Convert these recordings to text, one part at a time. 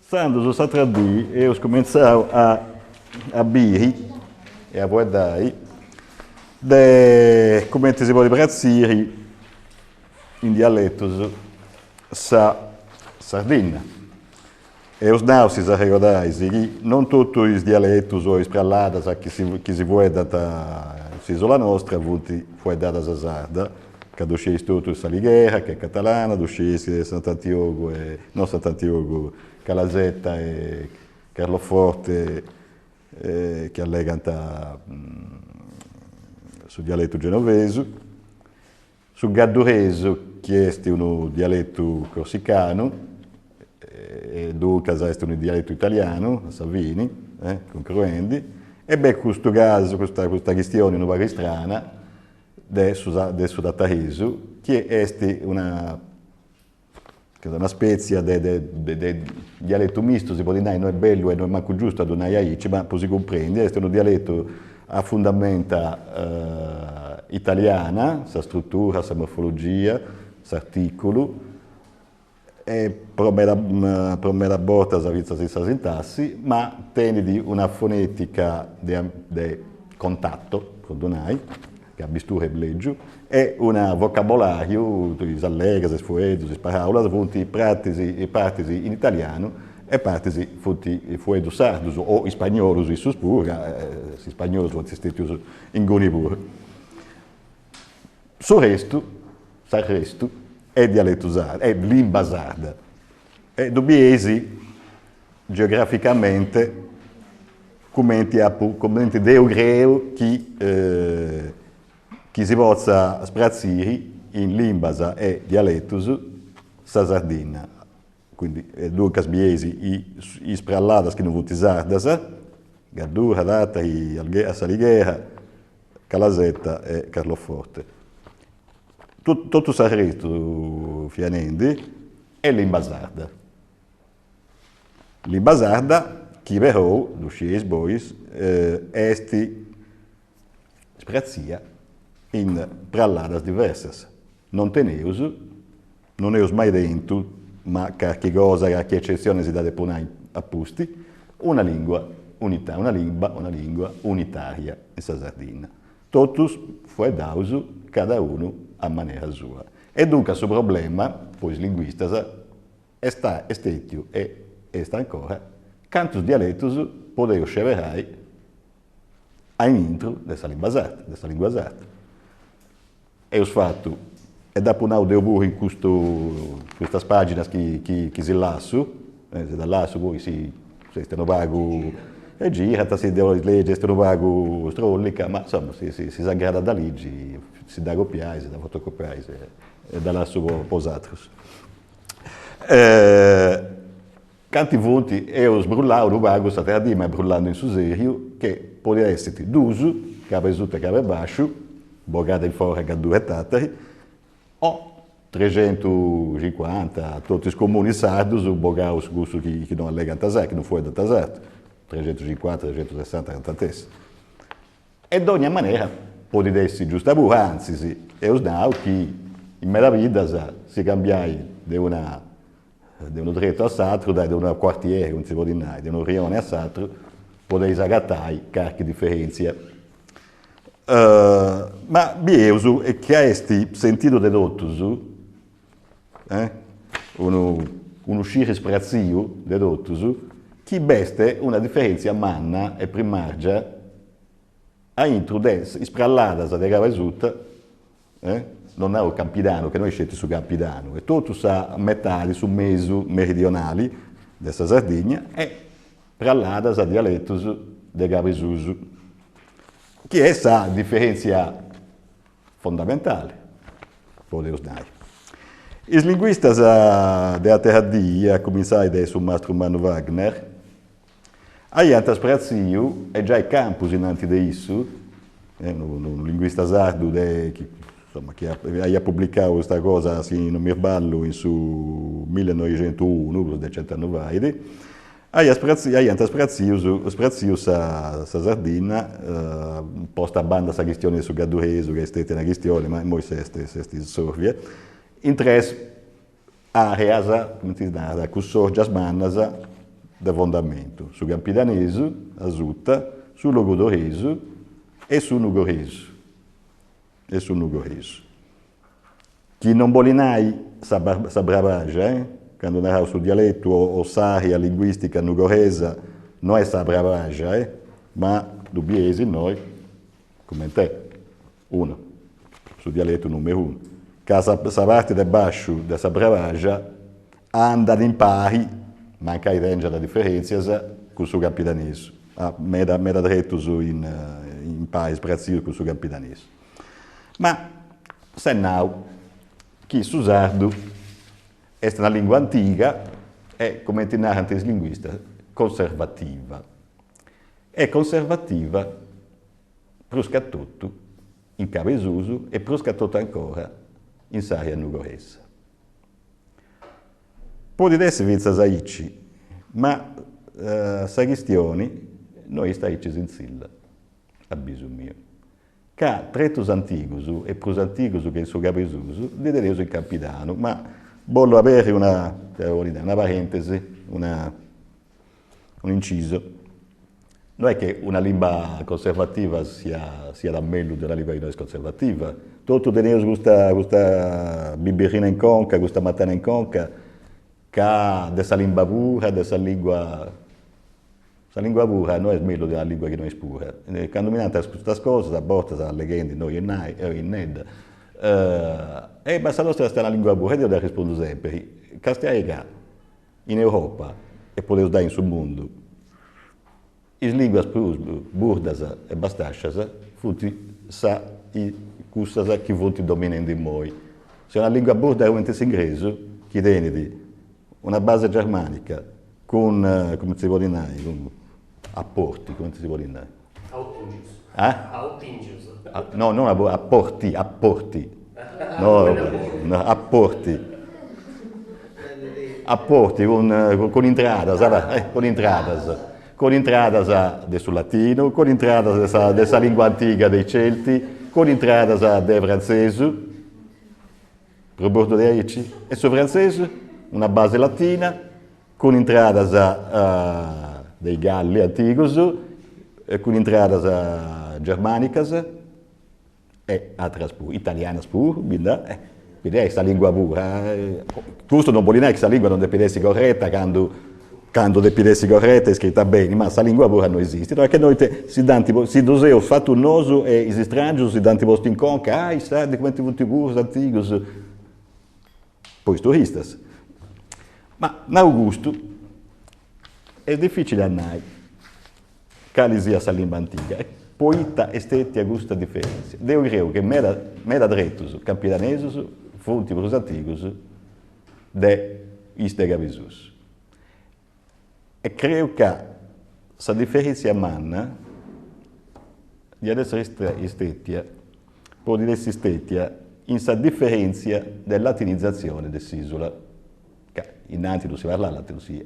Tandus s'atra dì eus cumentzau a a biri e a fueddai de cumenti si podit pratziri in dialetus sa Sardinna. Eus nau, si s'arregodais, chi non totu is dialetus o is pralladas chi si chi si fueddant in s'isula nostra funt fueddadas sarda, ca ddu scieis totus S'Alighera chi est catalana, ddu scieis Sant'Antiogu e, no Sant'Antiogu, Calasetta e Carloforte chi allegant su dialetu genovesu. Su gadduresu, chi est unu dialetu corsicanu, e duncas est unu dialetu italianu, a sa fini, concruendi, e b'est custu casu, custa custa chistioni unu pagu istrana de su de su tataresu, chi est una una spètzia de de de dialetu mistu, si podit nai, no est bellu e no est mancu giustu a ddu nai aici, ma po si cumprendi, est unu dialetu a fundamenta italiana, sa strutura, sa morfologia, s'articulu, e pro meda pro meda bortas fintzas in sa sintassi, ma tenit una fonetica de de contatto, po ddu nai, ca ammisturat lègiu, e una vocabolàriu, is allegas, is fueddus, is paràulas funt partis partis in italianu e partis funt fueddus sardus o ispagnolus issus puru, ca is ispagnolus funt stètius inguni puru. Su restu, s'arrestu, est dialetu sardu, est limba sarda e ddu bieis geograficamente cumenti apu, cumenti deu creu chi chi si potzat spratziri in limbas e dialetus sa Sardinna. Quindi duncas bieis is pralladas chi non funt sardas, Gaddura, Tàtari, S'Alighera, Calasetta e Carloforte. Totu s'arrestu, fia nendi, est limba sarda. Limba sarda chi perou, ddu scieis bois, est spratzia in pralladas diversas. Non teneus, non eus mai tentu, ma carchi cosa, carchi ecetzioni si dda depu nai a pusti, una lingua unita, una limba, una lingua unitaria in sa Sardinna. Totus fueddaus cada unu a manera sua. E duncas su problema po is linguistas Est stètiu e est ancora cantus dialetus podeus sceberai a in intru de sa limba sarda, de sa lingua sarda. Eus fatu, e dd'apu nau deu puru in custu, custas paginas chi chi chi si lassu, si ddas lassu poi si est unu pagu e girat, si dda 'olis legi est unu pagu strollica, ma insoma si si si s'agradat a dda ligi si dda copiais, si dda fotocopiais e dda lassu po bosatrus. Canti funt, eus brullau unu pagu s'atera dì, ma brullando in su seriu, che podiat essi dus, cabu 'e suta e cabu 'e basciu, bogada in fora Gaddura e Tatari, o trexentucincuanta, totu is comunis sardus bogaus cussus chi chi no allegant sardu, chi no fueddant sardu, trexentucincuanta, trexentusessanta cantu ant essi. E dogna manera podit essi giusta puru, antzis, eus nau chi in meda biddas si cambiai de una de unu tretu a s'atru, de unu cuartieri, cumenti si podit nai, de unu rione a s'atru, podeis agatai carchi diferentzia. Ma bieus chi est sentidu de totus, unu unu sciri spratziu de totus, chi b'est una diferèntzia manna e primàrgia a intru de is pralladas de cabu 'e suta, non nau Campidanu, ca no est sceti su Campidanu, est totu sa metadi, su mesu meridionali de sa Sardigna e pralladas, dialetus de cabu 'e susu, chi est sa diferèntzia fondamentali, podeus nai. Is linguistas de àtera dì, a cumintzai de su mastru mannu Wagner, aiant spratziu, e giai Campus innanti de issu, unu linguista sardu de chi insoma chi aiat publicau custa cosa, si non mi sballu, in su millenoixentuunu, prus de cent'annus fait, Aiant spratziu spratziu sa sa Sardinna, posta a banda sa chistioni de su gadduresu ca est stetia una chistioni, ma immoi s'est s'est issorvia, in tres areas, cumenti si narat, cussorgias mannas. de fondamentu, su campidanesu, asuta, su logudoresu e su nugoresu, e su nugoresu. Chi non bolit nai sa sa Brabaxa, eh, candu naraus su dialetu o s'area linguistica nugoresa no est sa Brabaxa, eh, ma ddu bieis innoi cument'est, unu, su dialetu numeru unu, ca sa sa parti de basciu de sa Brabaxa andat impari, mancai tengiat diferentzias, cun su campidanesu, at meda meda tretus in impari, spratzius cun su campidanesu. Ma s'est nau chi su sardu est una lingua antiga e, cumenti narant is linguistas, conservativa. E conservativa prus ca totu in Cabesusu e prus ca totu ancora in s'area nugoresa. Podit essi fintzas aici, ma sa chistioni no est aici sintzilla, a bisu miu. Ca tretus antigus, e prus antigus che in su Cabesusu, ndi teneus in Campidanu, ma bollu aberri una, una parentesi, una un'inciso. No est che una limba conservativa sia siat mellus de una limba chi no est conservativa. Totu teneus custa custa bibirrina in conca, custa matana in conca, ca de sa limba pura, de sa lingua Sa lingua pura no est mellus de una lingua chi no est pura. Candu mi nant custas cosas, a bortas alleghendi innoi e innedda, e ma sa nostra est una lingua pura, e deu dd'arrespundu sempri, castiai ca in Europa, e podeus nai in su mundu, is linguas prus burdas e bastascias funt sa cussas chi funt dominendi immoi. Si una lingua burda cumenti s'ingresu, chi tenit una base germanica, Cun, cumenti si podit nai, cun aporti, cumenti si podit nai? Aotingius. Eh? Aotingius. No, no aporti, aporti. No, no, aporti. Aporti cun cun intradas, eh, cun intradas. Cun intradas de su latinu, cun intradas de sa de sa lingua antiga de i Celti, cun intradas de frantzesu, Prus burdu de aici? E su frantzesu? Una base latina, cun intradas de is Galli antigus, cun intradas germanicas e ateras puru, italianas puru, bi nd'at, quindi est sa lingua pura. Custu non bolit nai chi sa lingua non depit essi correta candu candu depit essi correta e scrita beni, ma sa lingua pura no esistit, e che noi si dd'ant si ddu seus fatu nosu e is strangius si dd'ant postu in conca, ah is sardi cumenti funt purus antigus, po is turistas. Ma nau custu, est dificili a nai cali siat sa limba antiga e poita est stetia custa diferentzia. Deu creu che meda meda tretus campidanesus funt prus antigus de is de Cabesusu. E creu ca sa diferentzia manna diat essere istetia, podit essi istetia in sa diferentzia de latinizatzione de s'isula, ca innanti non si parlat latinu, si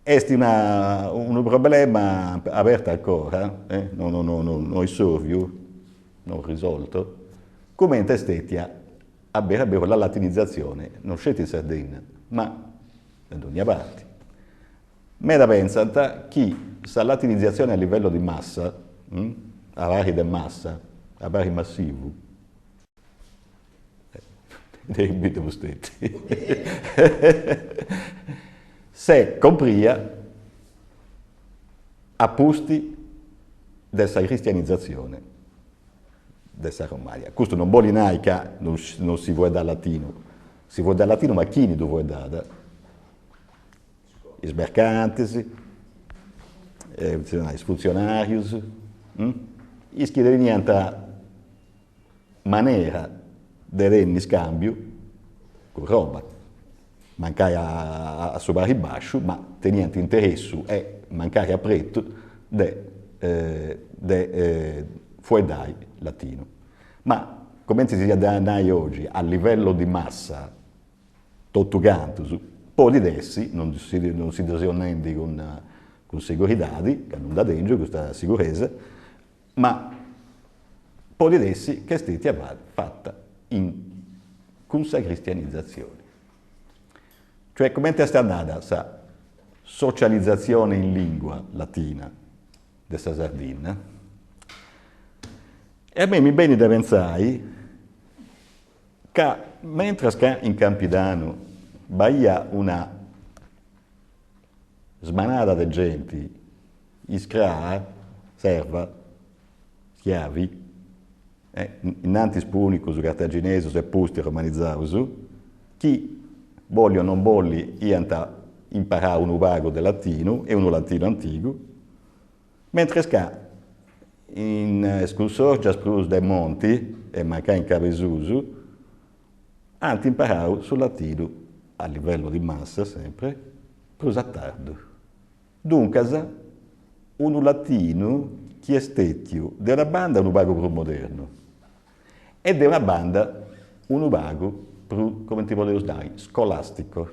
est una unu problema abertu ancora, eh, no no no no issorviu, non risolto, cumenti est stetia a beru a beru la latinizatzione non sceti in Sardinna, ma in dogna parti. Meda pensant chi sa latinizatzione a livello di massa, a pari de massa, a pari massivu, s'est compria a pusti de sa cristianizatzione de sa Romagna. Custu non bolit nai ca non si fueddat latinu, si fueddat latinu ma chini ddu fueddat? Is mercantis, is funtzionarius, is chi teniant manera de tenni scambiu cun Roma, mancai a su pari basciu, ma teniant interessu e mancai apretu de de fueddai latinu. Ma cumenti si iat a nai ogi, a livello di massa, totu cantus, podit essi, non si non si ddu seu nendi cun cun seguridadi, ca non dda tengiu custa siguresa, ma podit essi ca est stetia fata in cun sa cristianizatzioni. Cioè cumenti est andada sa. Socializatzione in lingua latina de sa Sardinna. E a mei mi benit de pentzai ca mentras ca in Campidanu b'aiat una smanada de genti iscraa, serva, schiavi, innantis punicus, cartaginesus e pustis romanizaus, chi, bolli o non bolli, iant imparau unu pagu de latinu e unu latinu antigu, mentres ca in is cussorgias prus de monti, e mancai in Cabesusu, ant imparau su latinu, a livellu di massa sempre, prus a tardu. Duncas, unu latinu chi est stètiu de una banda unu pagu prus modernu e de una banda unu pagu prus, cumenti podeus nai, scolastico,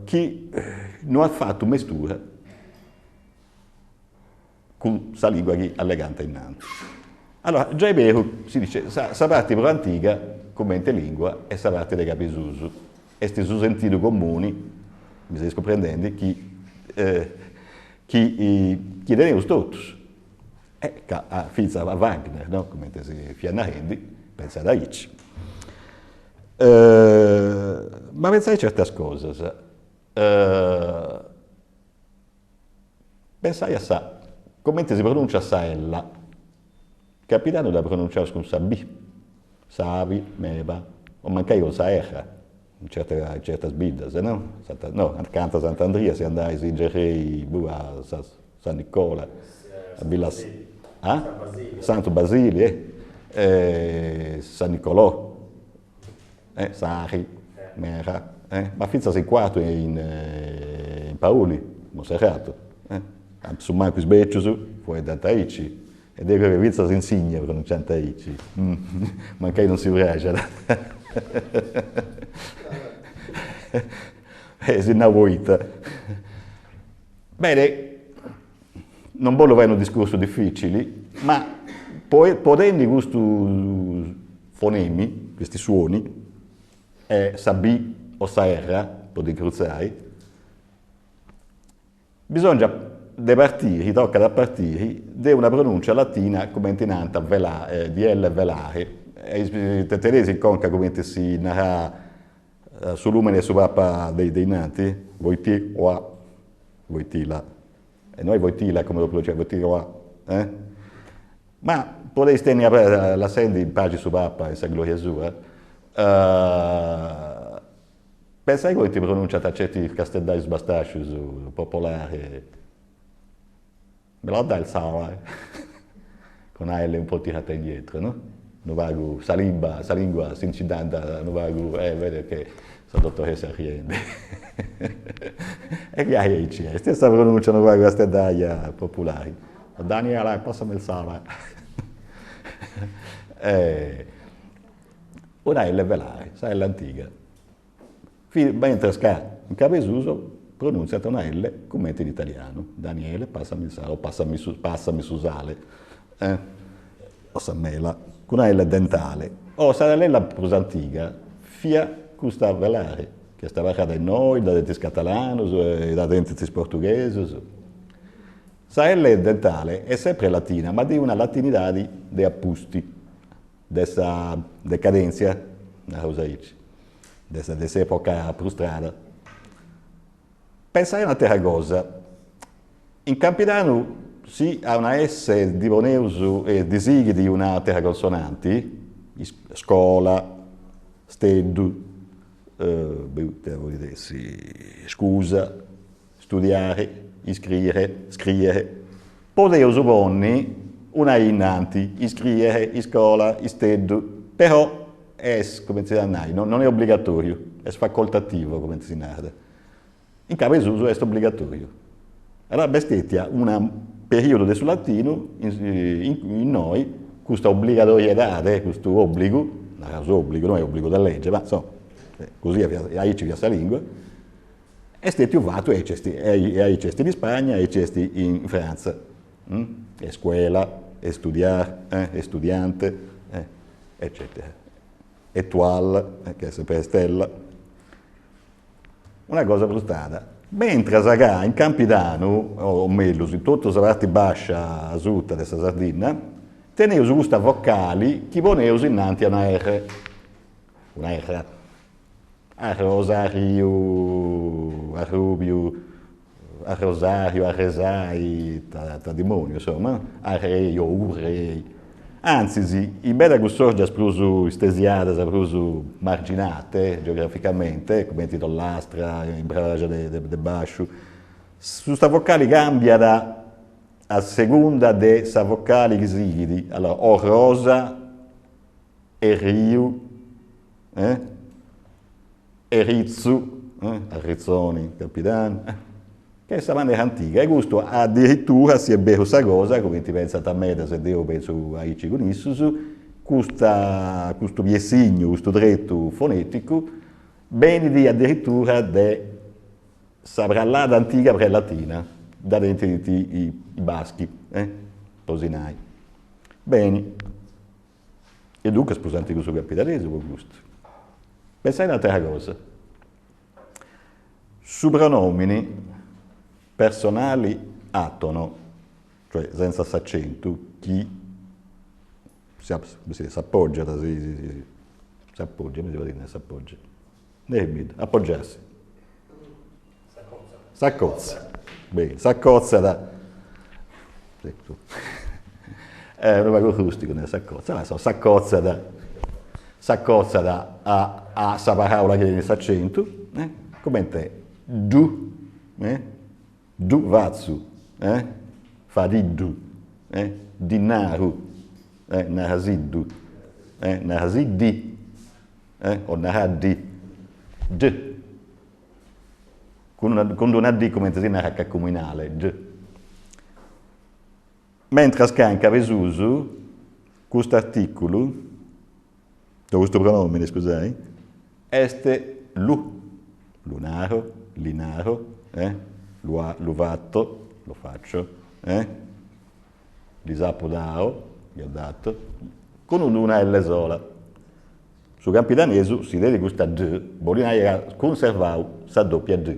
chi no at fatu mestura cun sa lingua chi allegant innantis. Allora, giai beru, si dice, sa sa parti prus antiga comente lingua est sa parti de Cabesusu, est su sentidu comuni, mi seis cumprendendi, chi chi chi teneus totus, e ca fintzas a Wagner, no, comente si fiat narendi, pentzat aici. Ma pentzai certas cosas Pensai a sa, comente si pronunciat sa ella. Campidanu dda pronunciaus cun sa bi, sabi, meba, o mancai cun sa erra, in certas in certas biddas, no? Santa, no, acanta Sant'Andria si andais in Gerrei, boh, a sa San Nicola, a Villas, ah? Santu Basili, eh, San Nicolò, eh, Sari, Mera, eh, ma fintzas in Cuartu e in in Pauli, Monserratu, eh, a su mancu is becius fueddant aici, e deu creu chi fintzas in Sinnia pronunciant aici, mancai non si praxat. E si nau poita. Bene, non bollu fai unu discursu dificili, ma po tenni custus fonemi, questi suoni, e sa B o sa R po dd'incrutzai, bisongiat de partiri, tocat a partiri de una pronuncia latina cumenti nant vela di elle velare, e teneis in conca cumenti si narat Su lumene 'e su Papa de de innanti, Wojtyła, Wojtyla, e no est Wojtyla come lo pronunciat, Wojtyła, eh? Ma podeis tenni lassendi in paxi su Papa in sa gloria sua, pensai cumenti pronunciant certi casteddaius bastascius, popolari, Me lo dai il sale? Con una elle un po' tirata indietro, no? Unu pagu sa limba, sa lingua si nci dd'ant unu pagu, eh vede che sa dottoressa est arriendi. E gai aici est, est sa pronuncia unu pagu casteddaia populari. Daniela, passami il sale. Una elle velare, sa elle antiga. Mentras ca in Cabesusu pronuntziant una elle cumenti in italianu, Daniele passami il sale o passami su passami su sale, eh, o sa mela, cun una elle dentale. O sa ella prus antiga fiat custa velare, chi est abarrada innoi, dda tenint is catalanus e dda tenint is portughesus. Sa elle dentale est sempre latina, ma de una latinidadi de apusti, de sa decadèntzia, naraus aici, de sa de s'epoca prus trada. Pensai un'atera cosa, in Campidanu si a una esse ddi poneus e ddi sighit una atera consonanti, scola, steddu, ita podit essi, scusa, studiare, iscriere, scriere, podeus ponni una i innanti, iscriere, iscola, isteddu, però est, cumenti si iat a nai, non est obligatoriu, est facoltativo, cumenti si narat. In Cabesusu est obligatoriu. Allora b'est stetia una periodu de su latinu innoi custa obligatoriedade, custu obbligu, naraus obbligu, no est obbligu de legge, ma insoma, così aici fiat sa lingua, Est stètiu fatu e aici est e aici est in Ispagna e aici est in Frantza, escuela, estudiar, estudiante, eccetera. Étoile, che est sempre stella. Una cosa prus trada. Mentras ca in Campidanu, o mellus in totu sa parti bàscia asuta de sa Sardinna, teneus custa vocali chi poneus innanti a una erre, una erra, arrosa, arriu, arrùbiu, arrosàriu, arresai, ita dimòniu, insoma, arrei o urrei. Antzis, in meda cussòrgias prus istesiadas, prus marginate geograficamente, cumenti in Ollastra, in Brabaxa de Bàsciu, custa vocali càmbiat a segunda de sa vocali chi sighit, allora, orrosa, erriu, eh, eritzu, eh, arritzoni in Campidanu, eh, che est sa manera antiga e custu adiritura, si est beru sa cosa, cumenti pentzant medas e deu pentzu aici cun issus, custa custu piessignu, custu tretu foneticu, benit adiritura de sa prallada antiga prelatina, dda tenint i baschi, eh, po si nai. Beni. E duncas prus antigu su campidanesu po custu. Pensai un'atera cosa. Su pronomini personali atono, cioè senza s'acentu, chi s'appoggiat, si s'appoggiat, come si podit nai s'appoggiat? Nemmiddu, appoggiarsi. S'acotzat. Beni, s'acotzat. Est unu pagu rusticu nai s'acotzat, ma insoma s'acotzat, s'acotzat a a sa paraula chi tenit s'acentu, eh, comente ddu, eh, ddu fatzu, eh, fadiddu, eh, ddi naru, eh, narasiddu, eh, narasiddi, eh, o naraddi, d. Cun una cun una D comente si narat cacuminale, d. Mentras ca in Cabesusu custu articulu, o custu pronomine, scusai, est lu, lu naro, li naro, eh, lu lu fatto, lo faccio, eh, lis apo dau, gli ho dato, cun una elle sola. Su campidanesu, si tenit custa d, bolit nai ca at cunservau sa doppia d,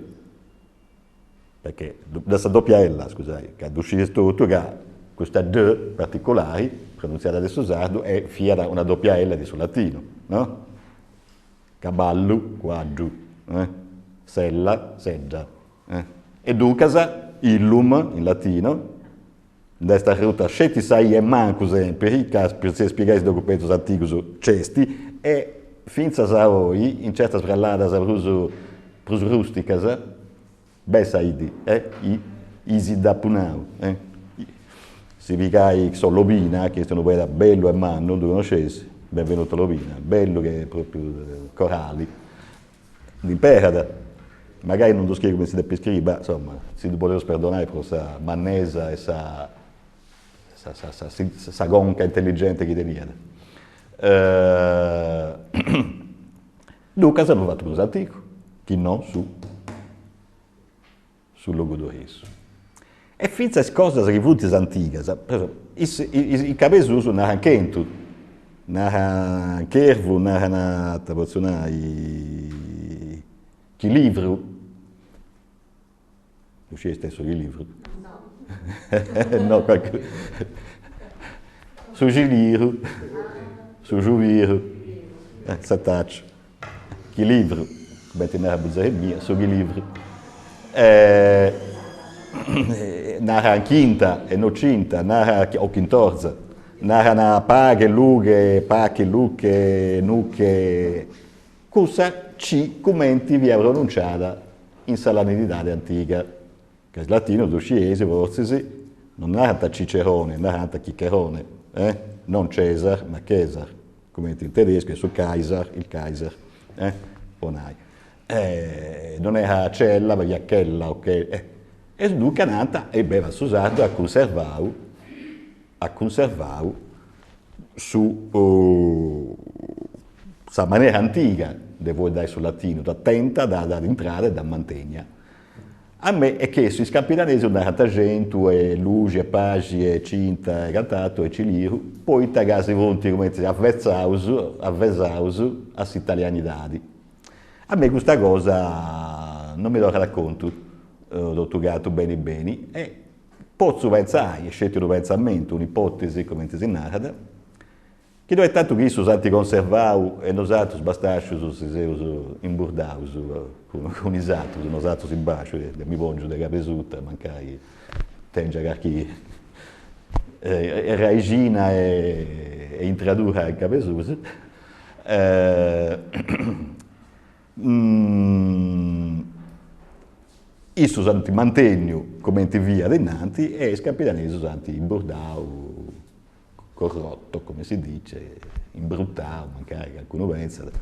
perché, sa doppia ella, scusai, ca ddu scideis totu ca custa d particulari, pronuntziada de su sardu, e fiat una doppia ella de su latinu, no? Caballu, cuaddu, eh? Sella, sedda, eh? E duncas illum, in latino, Nd'est arruta sceti sa i e mancu sempiri, ca si pigais is documentus antigus nc'est, e fintzas a oi, in certas pralladas prus prus rusticas, b'est sa i, eh, i is dd'apu nau, eh. Si pigais Lobina, chi est unu poeta bellu e mannu, ddu connosceis? Benvenuto Lobina, bellu che propriu corali Dd'imperat, magari non ddu scriit cumenti si depit scriri, ma insoma, si ddu podeus perdonai pro sa mannesa e sa sa sa sa conca intelligente chi teniat. Duncas unu fatu prus antigu chi non su su logudoresu. E fintzas is cosas chi funt is antigas, is in Cabesusu narant chentu, narant chervu, narant, ita potzu nai, chilivru, ddu scieis ita est su chilivru? No. No, qualche su xiliru, su giubiru, s'ataciu. Chilivru, cumenti narat muzere mia, su chilivru. Naran chinta e no cinta, naran o chintorza, naran paghe, lughe, pache, luche, nuche, cussa C cumenti fiat pronunciada in sa latinidade antiga, ca is latinus, ddu scieis fortzis, non narant Cicerone, narant Chicherone, eh, non Cesar, ma Chesar. Cumenti in tedescu est su Kaiser, il Kaiser, eh, po nai. Non era cella, ma fiat chella o che, eh. E duncas nant, e beh, ma su sardu at cunservau, at cunservau su sa manera antiga de fueddai su latinu, dd'at tenta, dd'at intrada e dd'at mantènnia. A me est che is campidanesus narant centu e luxi e paxi e cinta e cant'aturu e ciliru, poita ca si funt cumenti avetzaus, avesaus a s'italianidadi. A mei custa cosa. Non mi torrat a contu totu cantu beni beni e potzu pentzai, est sceti unu pentzamentu, un'ipotesi, cumenti si narat, chi no est tantu chi issus ant conservau e nosatrus bastàscius si seus imburdaus cun is atrus, nosatrus in bàsciu, deu mi pòngiu de cabu 'e suta, mancai tengia carchi raixina e intradura in cabu 'e susu Issus ant mantènniu cumenti fiat innanti e is campidanesus ant imburdau, corrotto, come si dice, imbrutau, mancai calincunu pentzat,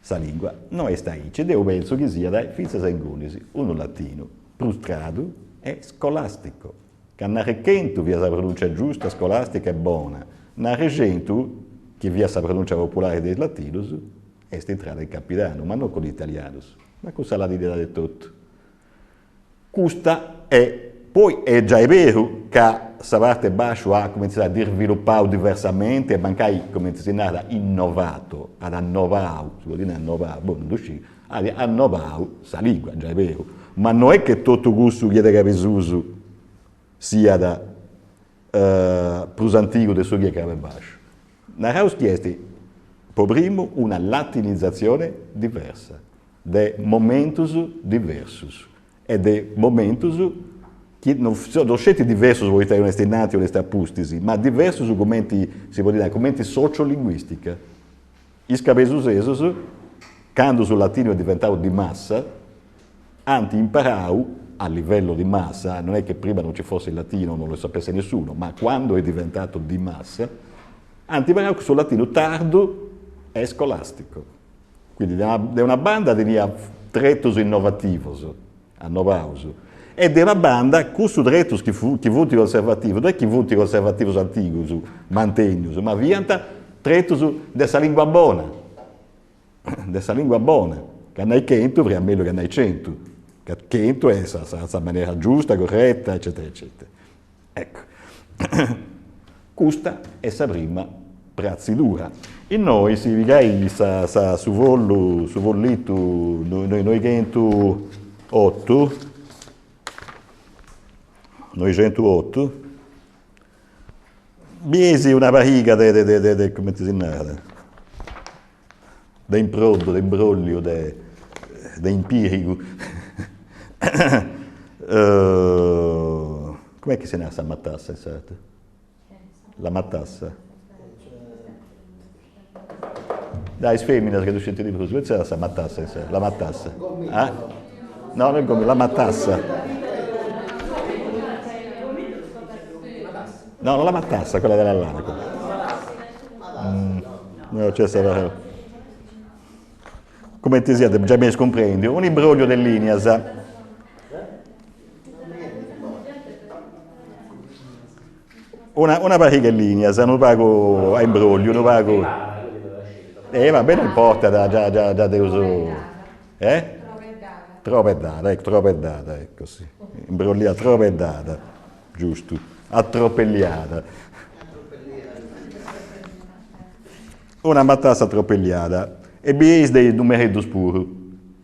sa lingua. No est aici, deu pentzu chi siat fintzas a ingunis unu latinu prus tradu e scolastico, ca narri chentu fiat sa pronuncia giusta, scolastica e bona, narri centu, chi fiat sa pronuncia populari de is latinus, Est intrada in Campidanu, ma non cun is italianus, ma cun sa ladinidade etotu. Custa est, poi est giai beru ca sa parte 'e basciu at cumenti si narat dirvilupau diversamenti e mancai, cumenti si narat, innovato, at annovau, si podit nai annovau, boh, non ddu sciu, at annovau sa lingua, giai beru, ma no est che totu cussu chi est de cabu 'e susu siat prus antigu de su chi est cabu 'e basciu. Naraus chi est, po primu, una latinizatzione diversa, de momentus diversus e de momentus chi non non sceti diversus poita unu est innanti e unu est a pustis, ma diversus cumenti si podit nai, cumenti sociolinguistica. Is cabesusesus, candu su latinu est diventau di massa, ant imparau, a livello di massa, non è che prima non ci fosse il latino, non lo sapesse nessuno, ma quando è diventato di massa, ant imparau chi su latinu tardu est scolastico. Quindi de una de una banda teniat tretus innovativos, annovaus, e de una banda cussus tretus chi chi funt conservativos, no est chi funt conservativos antigus, mantennius, ma fiant tretus de sa lingua bona, de sa lingua bona, ca nai chentu fiat mellus ca nai centu, ca chentu est sa sa sa manera giusta, corretta, eccetera eccetera. Ecco, custa est sa prima pratzidura. Innoi si pigais sa sa su follu, su follitu noighentuotu, noixentuotu, bieis una pariga de de de de cumenti si narat, de improddu, de imbròlliu, de de impìrigu. Com'est chi si narat sa matassa in sardu? La matassa. Dai, is feminas chi ddu scint de prus, cumenti si narat sa matassa in sardu? La matassa. Ah? No, no il gomito, la matassa. No, non la matassa, quella della lana. Mm. No, c'è sa... Cumenti siat, giai m'eis cumprendiu, un'imbròlliu de lìnias. Una, una pariga 'e lìnias, unu pagu a imbròlliu, unu pagu... E va bene, no importat, già, già, già dd'eus... Eh? Trobeddada, ecco, trobeddada, ecco, sì. Imbrolliada, trobeddada, giustu, atropelliada. Una matassa atropelliada. E bieis de is numereddus puru,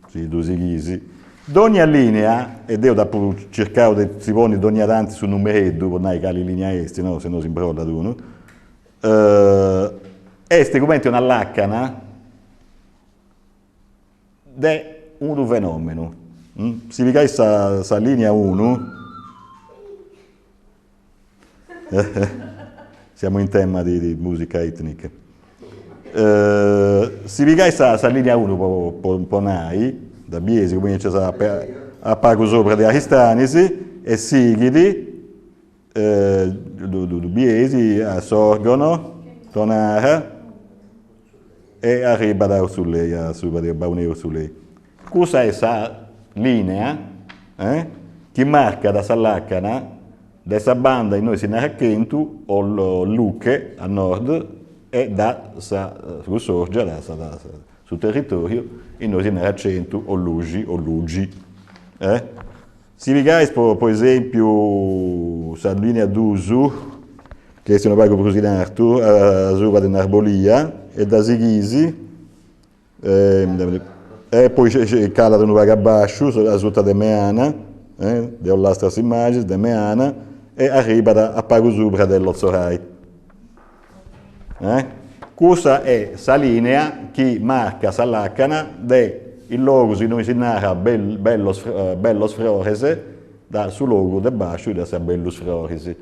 si ddu sighis. Dogna linea, e deu dd'apu circau de si ponni dogna tanti su numereddu po nai cali linea est, no, se no s'imbrollat unu, est cumenti una lacana de unu fenomenu. Si pigais sa sa linea unu, siamo in tema di di musica etnica, si pigais sa sa linea unu po po po nai, dda bieis cuminciat a pagu subra de Aristanis e sighit ddu bieis a Sorgono, Tonara e arribat a Urzulei, a subra de Baunei Urzulei. Cussa est sa linea chi marcat sa lacana de sa banda innoi si narat Chentu o Luche a nord e da sa cussorgia, da su territoriu innoi si narat Centu o Luxi o Lugi. Si pigais po po esempiu sa linea dus, chi est unu pagu prus in artu, asuba de Narbolia, e dda sighis. E poi calat unu pagu a basciu, a suta de Meana, de Ollastra Simaghis, de Meana, e arribat a pagu subra de Lotzorai. Cussa est sa linea chi marcat sa làcana de is logus innui si narat Bellos Bellos Frores da su logu de basciu de sa Bellus Froris.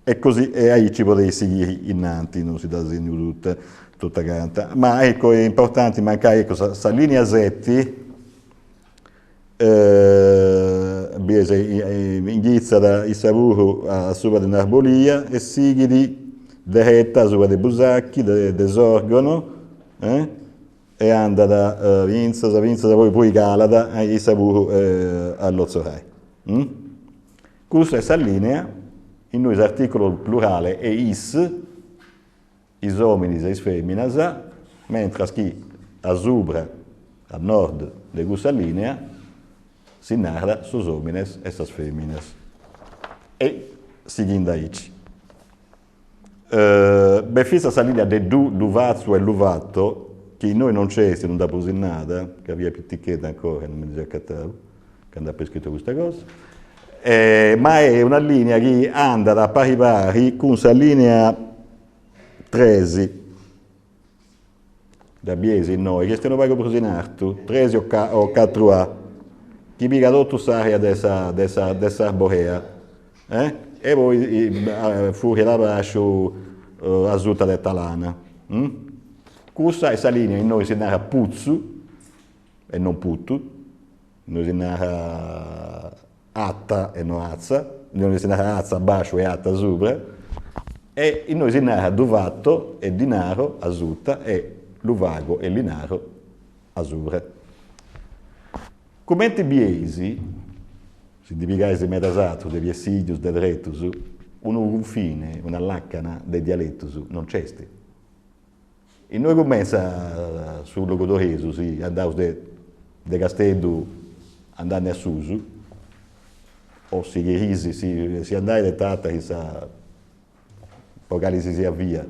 E così e aici podeis sighiri innanti, non si dda segnu tota tota canta. Ma ecco est importanti mancai ecco sa sa linea seti bieis inghitzat issa puru a subra de Narbolia e sighit dereta subra de Busachi, de Sorgono e andat fintzas fintzas poi poi calat issa puru a Lotzorai. Custa est sa linea innui s'articulu plurale est is, is ominis e is feminas, mentras chi a subra, a nord de cussa linea, si narat sos omines e sas feminas. E sighinde aici. B'est fintzas sa linea de ddu, ddu fatzu e lu fatto, chi innoi non nc'est, non dd'apu sinnada, ca fia piticheddu ancora e non mi ndi seu acatau candu apu iscritu custa cosa, ma est una linea chi andat pari pari cun sa linea tresi, dda bieis innoi, chi est unu pagu prus in artu, tresi o o catru A, chi pigat totu s'area de sa de sa de s'Arborea, eh e poi furriat a basciu asuta de Talana. Cussa est sa linea innoi si narat putzu e non putu, innoi si narat atta e no atza, innoi si narat atza a basciu e atta subra, e innoi si narat ddu fatto e ddi naro a suta e lu fago e li naro a subra. Cumenti bieis, si ndi pigais medas atrus de piessignus, de tretus, unu cunfine, una làcana de dialetus non nc'est. Innoi cumentzat su logudoresu, si andaus de de Casteddu andandi a susu, o si cheris, si si andais de Tàtari sa po cali si siat via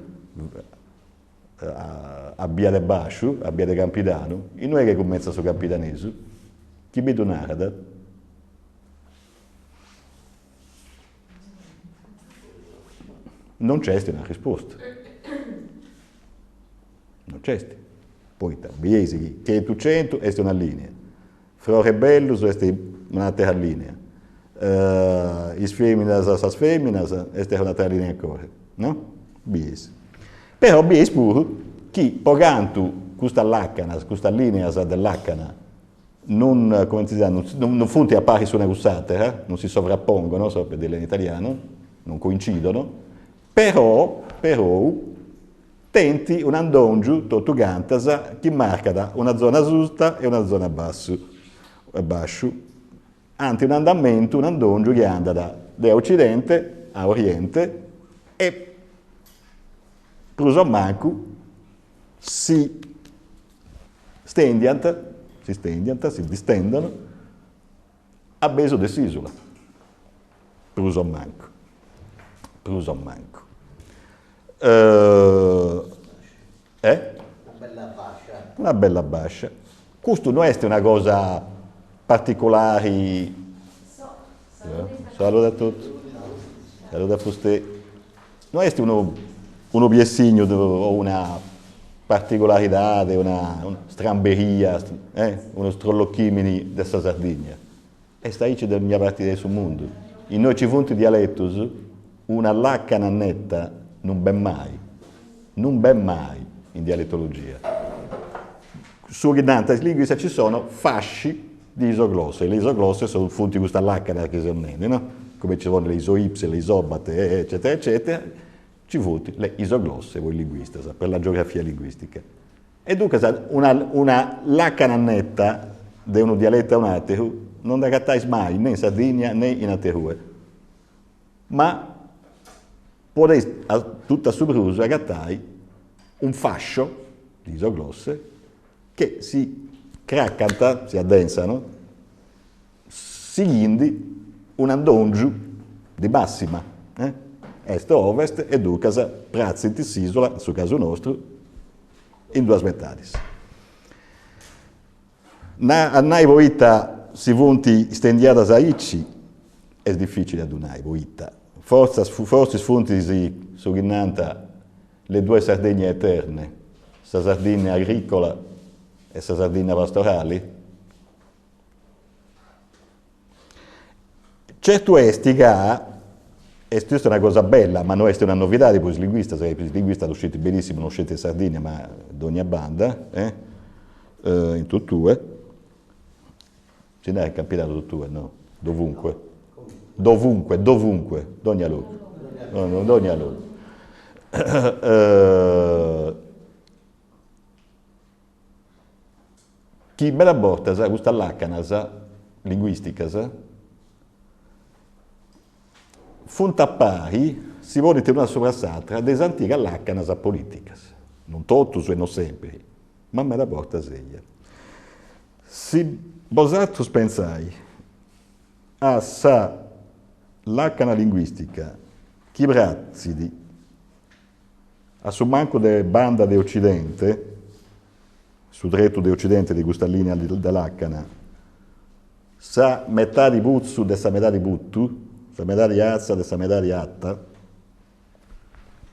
a bia de basciu, a bia de Campidanu, innoi che cumentzat su campidanesu, chi mi ddu narat? Non nc'est una risposta. Non nc'est. Poita bieis chi chentu centu est una linea, frores bellus est un'atera linea, is feminas sas feminas est un'atera linea ancora, no? Bieis. Però bieis puru chi po cantu custas lacanas, custas lineas de lacana non, comente si narat, non non funt a pari s'una cun s'atera, non si sovrappongono, so per dirla in italiano, non coincidono, però, però, tenint un'andongiu totu cantas chi marcat una zona suta e una zona bassu, basciu, ant un'andamentu, un'andongiu chi andat de ocidente a oriente e prus o mancu si stendiant, si stendiant, si distendono, a mesu de s'isula, prus o mancu, prus o mancu. Eh? Una bella bascia. Una bella bascia. Custu no est una cosa particulari. Salude a totus. Salude a fustei. No est unu unu piessignu o una particularidade, una stramberia, eh, unu strollochimini de sa Sardigna. Est aici de dogna parti de su mundu. Innoi ci funt dialetus, una làcana neta non b'est mai, non b'est mai in dialetologia. Su chi nant is linguistas ci sono fasci di isoglosse, le isoglosse funt custas làcanas chi seu nendi, no? Come ci sono le isoipse, le isobate, eccetera eccetera, ci funt le isoglosse po is linguistas, per la geografia linguistica. E duncas una una làcana neta de unu dialetu a un'àteru non dd'agatais mai, ne in Sardigna ne in aterue. Ma podeis totu a su prus agatai un fascio di isoglosse che si cracant, si addensano, sighindi un'andongiu di massima, est ovest e duncas pratzint s'isula, in su casu nostru, in duas metadis. A nai poita si funt stendiadas aici est dificili a ddu nai, poita fortzas fortzis funt su chi nant le due Sardegne eterne, sa Sardinna agricola e sa Sardinna pastorali. Certu est ca est custa una cosa bella, ma no est una novidadi po is linguistas, ca is linguistas ddu scint benissimu, non sceti in Sardigna ma dogna banda, in totue, si narat in Campidanu totue, no, dovunque, dovunque, dovunque, dogna logu, dogna logu. Chi meda bortas custas làcanas linguìsticas funt a pari, si ponint una subra s'atra, de is antigas làcanas polìticas, non totus e non sèmpiri, ma meda bortas eja. Si bosatrus pentzais a sa làcana linguìstica chi pratzit a su mancu de banda de ocidente, su tretu de ocidente de custa lìnia de làcana, sa metadi putzu de sa metadi putu, sa metadi atza de sa metadi ata,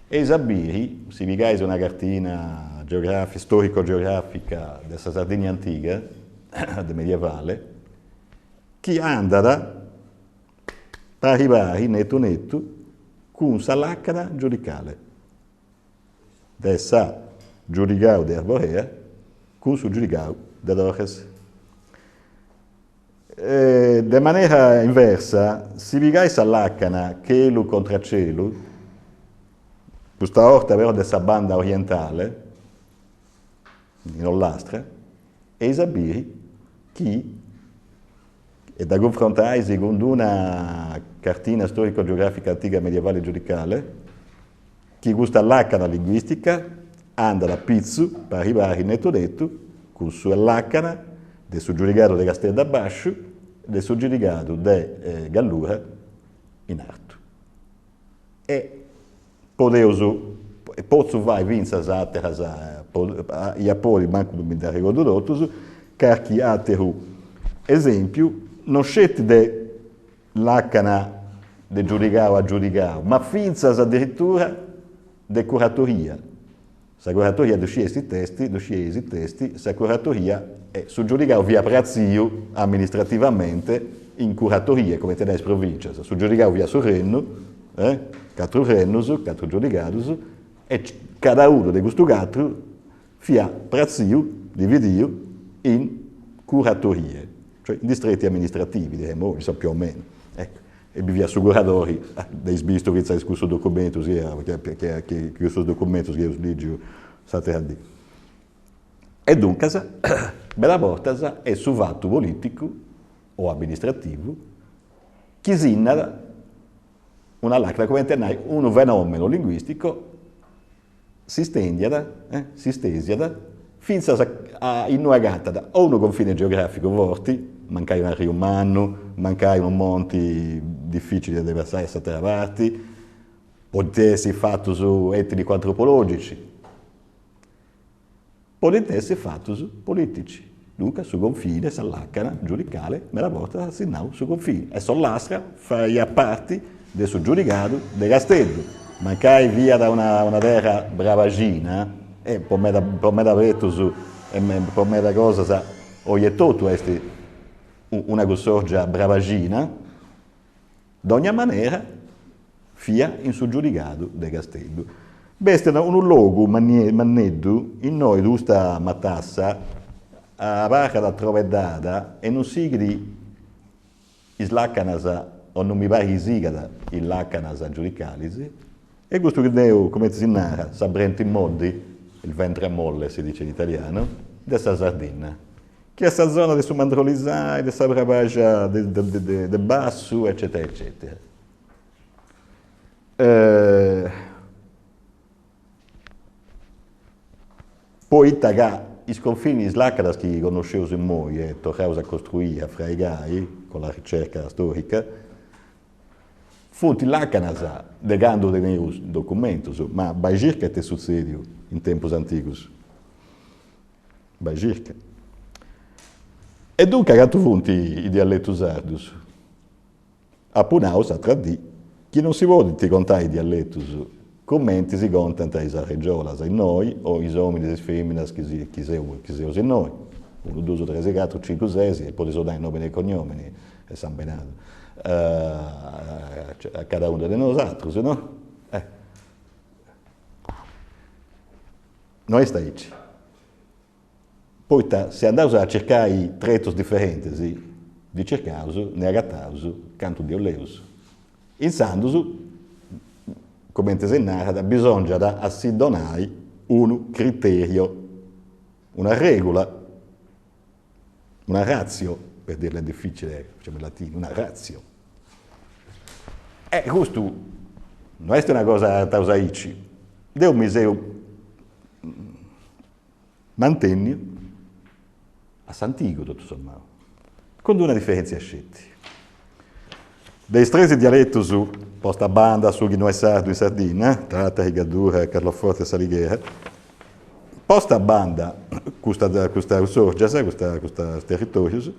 eis a biri, si pigais una cartina geografica, storico-geografica de sa Sardigna antiga, de medievale, chi andat pari pari, netu netu, cun sa làcana giudicale de sa giudigau de Arborea cun su giudigau de Torres. De manera inversa, si pigais sa làcana chelu contra celu, custa 'orta però de sa banda orientale, in Ollastra, eis a biri chi E dda cunfrontais cun d'una cartina storico-geografica antiga medievale giudicale, chi custa làcana linguìstica andat a pitzu, pari pari, netu netu, cun sa làcana de su giudigadu de Casteddu a bàsciu e de su giudigadu de Gallura in artu. E podeus, potzu fai fintzas àteras, ia podi, mancu mi nd'arregordu totus, carchi àteru esèmpiu, non sceti de làcana de giudigau a giudigau, ma fintzas adiritura de curatoria. Sa curatoria ddu scieis it'est, ddu scieis it'est, sa curatoria e su giudigau fiat pratziu amministrativamente in curatorie, comente nai is provìncias, su giudigau fiat su rennu, eh, catru rennus, catru giudigadus, e cada unu de custu catru fiat pratziu, dividiu, in curatorie, cioè in distretti amministrativi, diremmo, insoma, più o meno, ecco. E bi fiat su curadori, dd'eis bistu fintzas in cussus documentus chi chi cussus documentus chi eus lìgiu s'atera dì. E duncas, meda bortas est su fatu polìticu o amministrativu chi sinnat una làcana, cumenti a nai unu fenomenu linguisticu si stendiat, si stesiat, fintzas a innui agatat o unu confine geograficu forti, mancai un'arriu mannu, mancai unu monti dificili de passai a s'atera parti, podint essi fatus etnicu-antropologici, podint essi fatus politici, duncas su confine, sa lacana giudicale, meda bortas at sinnau su confine e s'Ollastra faiat parti de su giudigadu de Casteddu, mancai fiat una una terra brabaxina e po meda po meda tretus e po meda cosas oi etotu est una cussòrgia brabaxina, Dogna manera fia in su giudigadu de Casteddu. B'est unu logu manneddu innoi custa matassa abarrat trobeddada e non sighit is làcanas, o non mi parit chi sigat is làcanas giudicalis, e custu chi deu, cumenti si narat, sa brenti moddi, il ventre molle si dice in italiano, de sa Sardinna. Chi est sa zona de su Mandrolisai, de sa Brabaxa de Bassu, eccetera eccetera. Poita ca is confinis, is làcanas chi connosceus immoi e torraus a costruiri, a fraigai, con la ricerca storica, funt làcanas de candu teneus documentus, ma bai circa ita est sutzediu in tempus antigus. Bai circa. E duncas cantu funt is dialetus sardus? Apu nau s'atra dì chi non si podint contai is dialetus cumenti si contant is arregiolas innoi o is ominis e is feminas chi si chi seu chi seus innoi, unu dus tres catru cincu ses e podis donai nomini e cognomini e sambenadu a cada unu de nosatrus no? Eh. No est aici. Poita si andaus a circai tretus diferentis, ndi circaus, ndi agataus cantu ndi 'oleus. Intzandus, cumenti si narat, bisongiat a si donai unu criterio, una regula, una ratio, per dirla difficile, facciamo in latino, una ratio. E custu no est una cosa agataus aici, deu mi seu Mantenniu a s'antigu totu sommau, cun d'una diferentzia sceti. De is tresi dialetus posta a banda su chi no est sardu in Sardinna, Tàtari, Gaddura, Carloforte e S'Alighera, posta a banda custa custa cussòrgias, custa custas territorius.